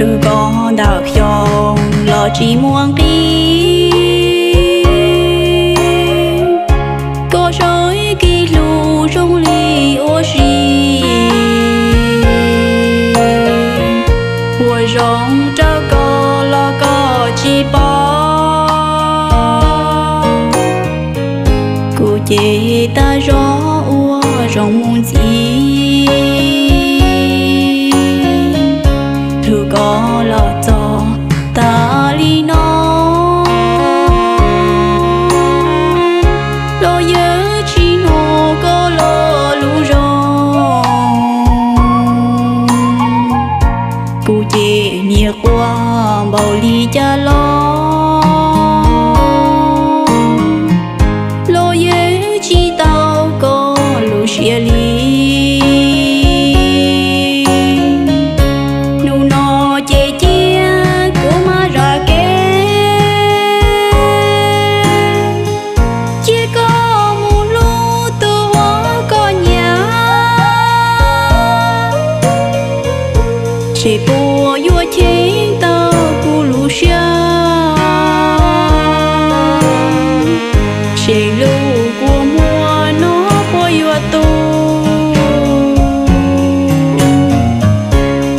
Hlub koj ntau xyoo los tsis muaj nqis, koj saib kev hlub zoo li ua si. Ua zoo rau koj los koj tsis paub, kuv ces tag zog ua zoo mus ntxiv. Hlub koj los txog tas li no, los yeej tsis hnov koj lo lus zoo. Kuv ces niaj quaj npaum li cas los, los yeej tsis tau koj lub siab li. Hnub no ces cia kuv mam zam kev, cia koj mus hlub tus uas koj nyiam. Seb puas yuav cheeb tau kuv lub siab, seb lub kua muag no puas yuav tu.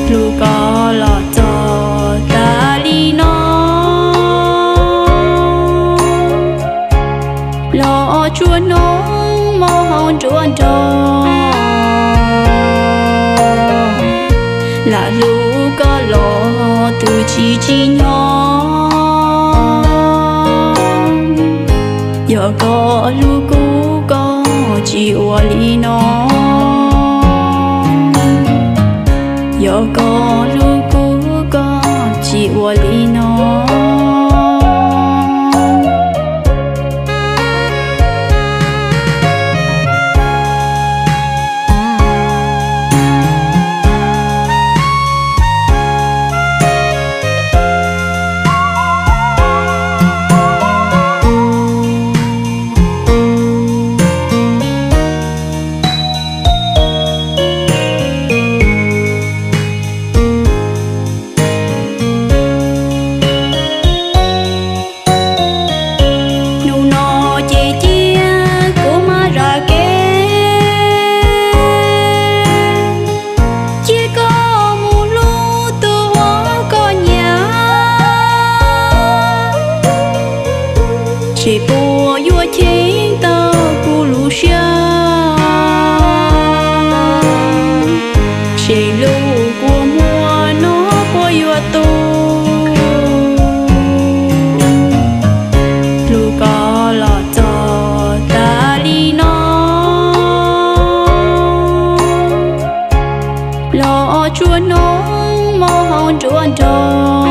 Hlub koj los txog tas li no, los tsuas hnov mob hauv nruab nrog. Lam hlub koj los twb tsis tsim nyog, yog koj hlub kuv koj tsis ua li no. Yog koj hlub kuv koj tsis ua li no. Hnub no ces cia kuv mam zam kev, cia koj mus hlub tus uas koj nyiam. Seb puas yuav cheeb tau kuv lub siab, seb lub kua muag no puas yuav tu. Hlub koj los txog tas li no, los tsuas hnov mob hauv nruab nrog.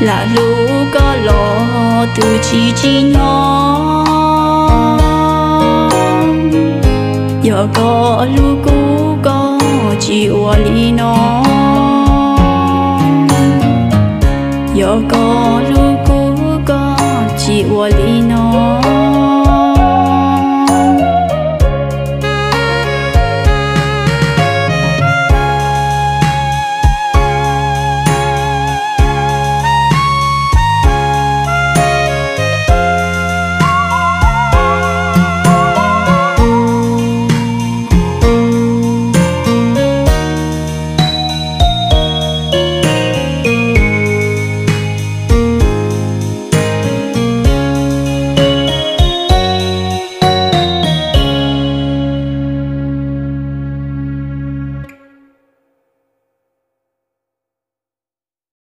Lam hlub koj los twb tsis tsim nyog, yog koj hlub kuv koj tsis ua li no. Yog koj